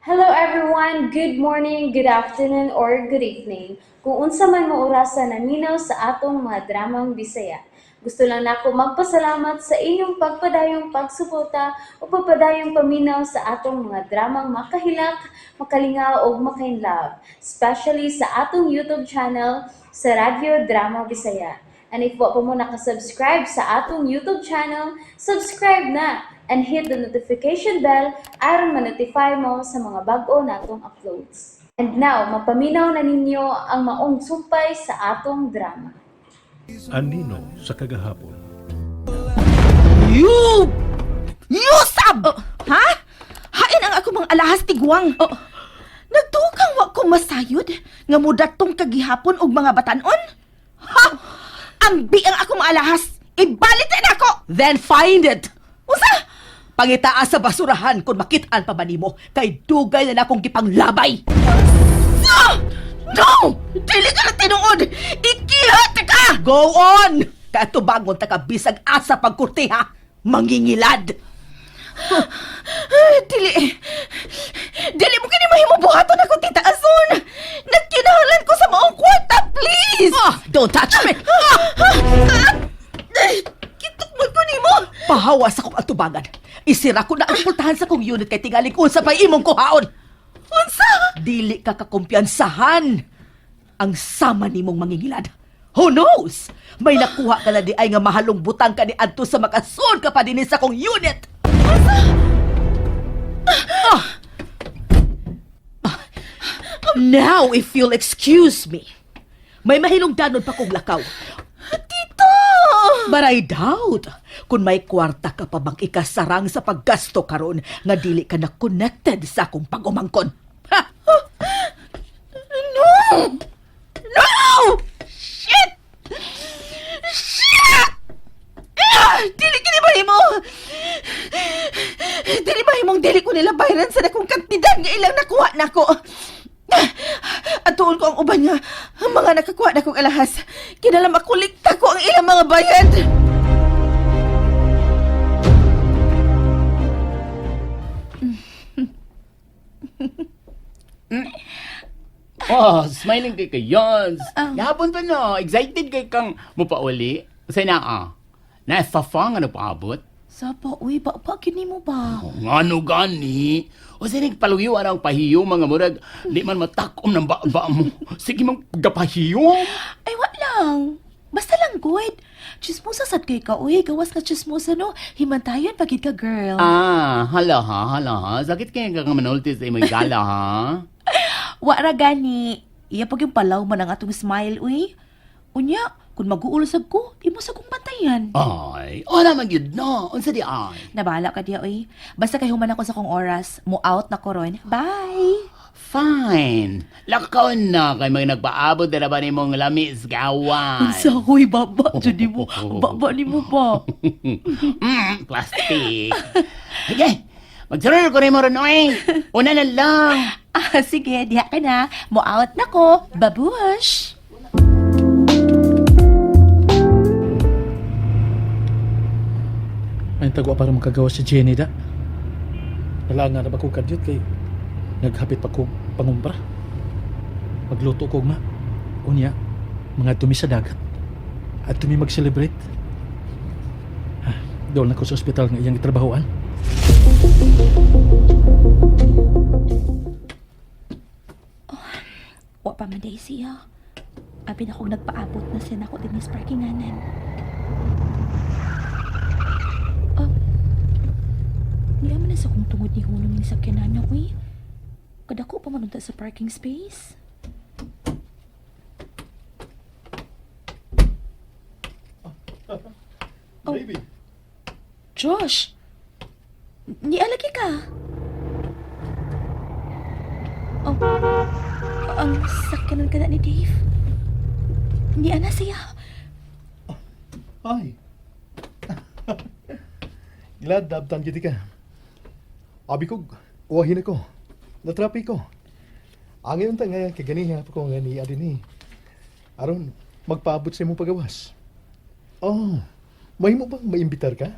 Hello everyone! Good morning, good afternoon, or good evening. Kung unsa man mo orasa naminaw sa atong mga dramang Bisaya. Gusto lang nako magpasalamat sa inyong pagpadayong pagsuporta o pagpadayong paminaw sa atong mga dramang makahilak, makalingaw ug makainlove, especially sa atong YouTube channel sa Radyo Drama Bisaya. And if wa pa mo nakasubscribe sa atong YouTube channel, subscribe na and hit the notification bell aron ma-notify mo sa mga bag-o natong uploads. And now, mapaminaw na ninyo ang maong sumpay sa atong drama. Anino sa kagahapon. You! You sab! Ha? Hain ang ako mga alahas tigwang. Oh. Nagtukang wa ko masayod nga mudatong kagihapon og mga batanon? Ha? Ambi ang ako mga alahas. Ibalit na nako. Then find it! Usa? Pangitaa sa basurahan kung makitaan pa ba nimo kay dugay na nakong gipanglabay. No! No! Dili ka na tinuod! Ikihat ka! Go on! Kay tubangon ta ka bisag asa pagkurtiha, mangingilad. Ay, dili. Dili mo kini mahimo buhaton ako, Tita Ason. Nagkinahanglan ko sa maong kwarta, please! Ah, don't touch me! Ah! Ay, kitok mo ko nimo. Pahawas akong atubangan. Isira ko na ang pultahan sa kong unit kay tingaling unsa pa'y imong kuhaon. Unsa? Dili ka kakumpiyansahan. Ang sama nimong mangingilad. Who knows? May nakuha ka na di ay nga mahalong butang ka ni adto sa makasud ka pa dinhi sa kong unit. Ah. Ah. Now, if you'll excuse me, may mahinungdanon pa kong lakaw. Tita! But I doubt kung may kwarta ka pa bang ikasarang sa paggasto karon nga dili ka na connected sa akong pag-umangkon. Ha! No! No! Shit! Shit! Ah! Dili kini mahimo! Dili mahimong dili ko nila bayaran sa dakong kantidad nga ilang nakuha nako. Atuon ko ang uban nga ang mga nakakuha na kong alahas. Kinala makulikta ko ang ilang mga bayad. Oh, smiling kay kayons. Gahapon pa no, excited kay kang mupauli. Sa naa. Nafafa nga nagpaabot. Sapa, uy, ba, pa, kini mo ba? Oh, ngano gani? O sa nagpaluyo ang pahiyo mga murag, di man matakom ng baba mo. Sige mang gapahiyo. Ay, wa lang. Basta lang, good. Chismosa sad kay ka, uy. Gawas ka chismosa, no? Himantayon pagid ka, girl. Ah, hala ha, hala ha. Sakit kaya ka nga manulti sa imong gala ha. Wa ra gani. Iya pag yung palaw man ang atong smile, uy. Unya, kung mag-uul sab ko, imo sa kong bantayan. Ay, wala man yun no. Unsa di ay? Nabahala ka diya, uy. Basta kay human ako sa kong oras. Mo out na ko ron. Bye! Fine. Lakaw na kay may nagpaabot na ba nimong lamis gawan. Unsa, huy, baba. Diyan mo. Baba ni mo ba? Plastic. Sige, magsunod ko rin mo rin, oy. Una na lang. Ah, sige, diha ka na. Mo out na ko. Babush! Ay tagwa para makagawa si Jenny da. Wala nga na ba ko kadyot kay naghapit pa ko pangumbra. Magluto ko ma. Unya, mga tumi sa dagat. At tumi mag-celebrate. Ha, doon na ko sa ospital nga iyang trabahoan. Wa pa man day siya. Abi na kong nagpaabot na siya nako din sa parkinganan. Oh. Niya man na sa kong tungod ni Hunong ni sakyanan na, uy. Kadako pa man unta sa parking space. Oh. Baby. Josh! Nialagi ka. Oh, ang sakyanan ka na ni Dave. Niya na siya. Ay. Glad dabtan gid ka. Abi ko, uwahin ako. Natrapi ko. Angin unta nga kay ganiha pa ko nga ni adini. Aron magpaabot sa imong pagawas. Oh, mahimo bang maimbitar ka?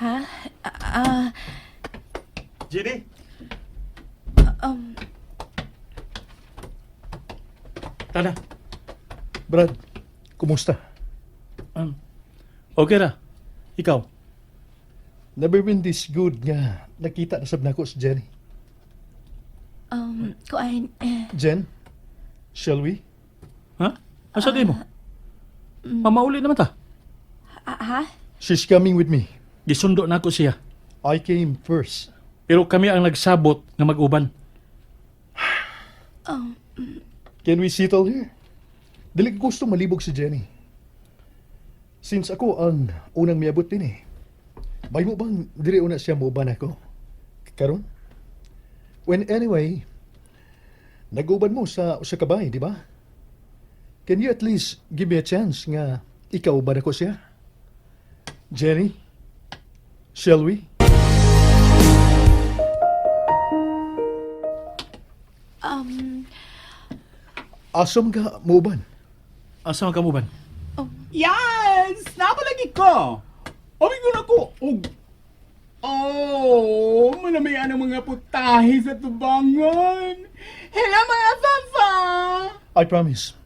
Ha? Ah, Jenny? Tana. Brad, kumusta? Okay ra. Ikaw. Never been this good nga nakita na sab nako si Jenny. Kuan, eh, Jen, shall we? Ha? Asa di mo? Mamauli naman ta. ah, ha? She's coming with me. Gisundo na ako siya. I came first. Pero kami ang nagsabot nga mag-uban. Can we settle here? Dili ko gusto malibog si Jenny. Since ako ang unang miabot din eh. Bay mo bang diri una siya muuban ako? Karon? When anyway, nag-uban mo sa usa ka bahay, di ba? Can you at least give me a chance nga ikaw uban ako siya? Jenny, shall we? Asam ka muuban? Asa man ka mo ban? Yes! Napalagi ko! Abi ko na ko! Og... Oh, malamian ang mga putahe sa tubangan. Hello mga fafa! I promise.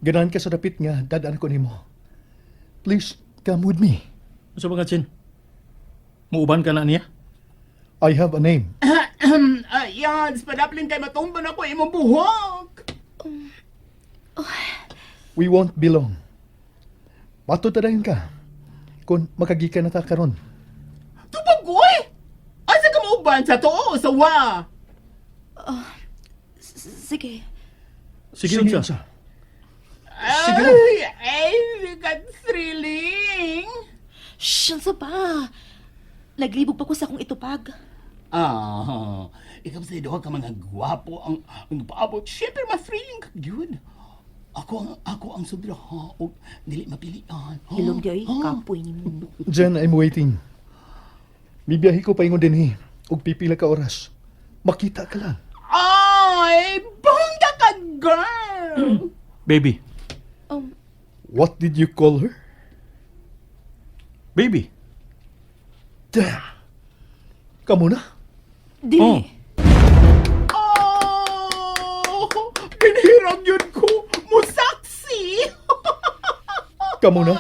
Ganahan ka sa dapit nga dadaan ko nimo. Please come with me. Asa ba ka, Chin? Muuban ka na niya? I have a name. Yes, padaplin kay matumba na ko imong buhok. We won't be long. Bato ta dayon ka. Kung makagikan na ta karon. Tubagoy! Asa ka mauban sa tuo o sa wa? Sige. Sige, unsa? unsa. Sige. Ay, ay, got thrilling. Shh, unsa ba? Naglibog pa ko sa akong itupag. Ah, ikaw sa duha ka mga gwapo ang paabot. Siyempre, mas-thrilling ka yun. Ako ang sobra ha, og dili mapilian. Ha? Hilom di ay, Ha? kapoy ni mo. Jen, I'm waiting. Mibiyahe ko paingon dinhi og pipila ka oras. Makita ka lang. Ay, bongga ka, girl! Baby. What did you call her? Baby. Damn. Kamo na. Dili. Oh. Oh, binhirag yun ko. Musaksi! Kamo na.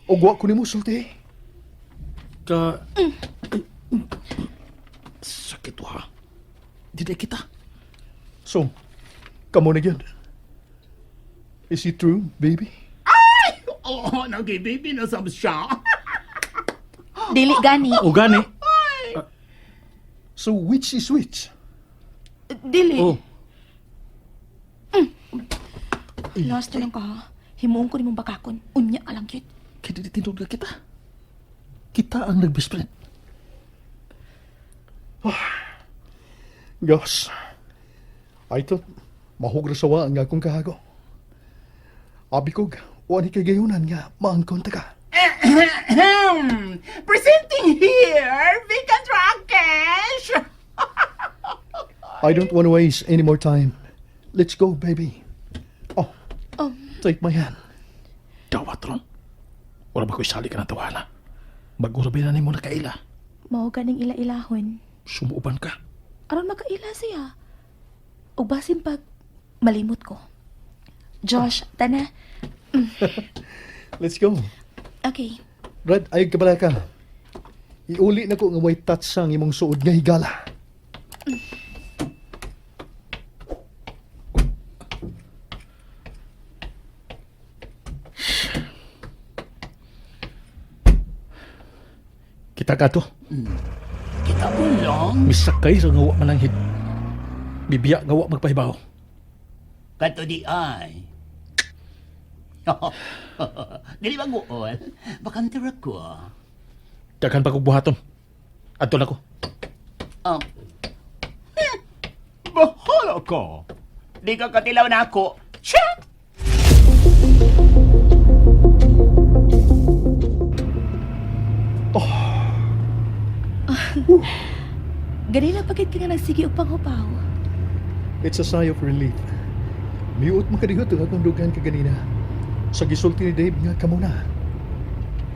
Og wa ko nimo sulti. Ka... Sakit to ha. Di day kita. So, kamo na gyud. Is it true, baby? Oo, oh, nag-baby na sab siya. Dili gani. O gani. So which is which? Dili. Oh. Last na lang ka ha. Himuon ko nimong bakakon. Unya ka lang cute. Kaya di tinud ka kita. Kita ang nag-best friend. Gosh. I thought mahugra sawa ang akong kahago. Abi ko, wa ni kay gayunan nga maangkon ta ka. Ahem. Presenting here, Vican Rakesh! I don't want to waste any more time. Let's go, baby. Oh, take my hand. Dawat ron. Wala ba ko isali ka ng tawana? Mag-urabi na nimo na kaila. Mao ganing ila-ilahon. Sumuuban ka. Aron makaila siya. Ug basin pag malimot ko. Josh, tana. Let's go. Okay. Brad, ayog ka bala ka. Iuli na ko nga way touch ang imong suod nga higala. Kita ka to. Kita mo lang. Misakay sa nga wa mananghid. Bibiya nga wa magpahibaw. Kato di ay. Dili ba guol? Bakante ra ko. Daghan pa kong buhaton. Adto na ko. Bahala ka. Di ka katilaw na ako. Check! Ganila pagit ka nga nagsige og panghupaw. It's a sigh of relief. Miut makadihot ang akong dugan kaganina. Sa gisulti ni Dave nga kamo na.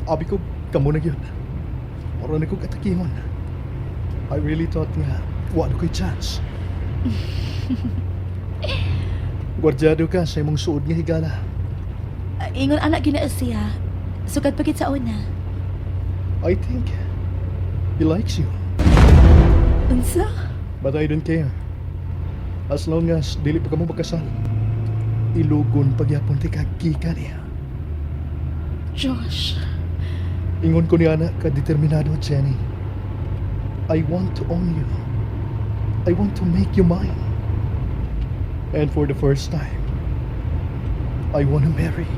Abi ko, kamo na gyud. Mara na kong atakihon. I really thought nga, wa na ko'y chance. Gwardyado ka sa imong suod nga higala. Ingon anak gina siya. Sugad pagit sa una. I think he likes you. Unsa? But I don't care. As long as dili pa kamo magkasal. Ilugon pagyapon ti kagika niya. Josh. Ingon ko ni ana ka determinado, Jenny. I want to own you. I want to make you mine. And for the first time, I want to marry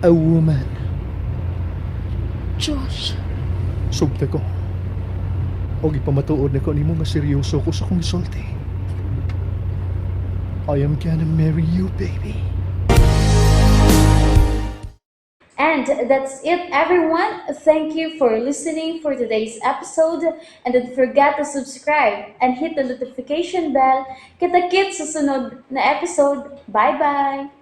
a woman. Josh. Sugta ko. Og ipamatuod na ko nimo nga seryoso ko sa akong gisulti. I am gonna marry you, baby. And that's it, everyone. Thank you for listening for today's episode. And don't forget to subscribe and hit the notification bell. Kita-kits sa sunod na episode. Bye-bye!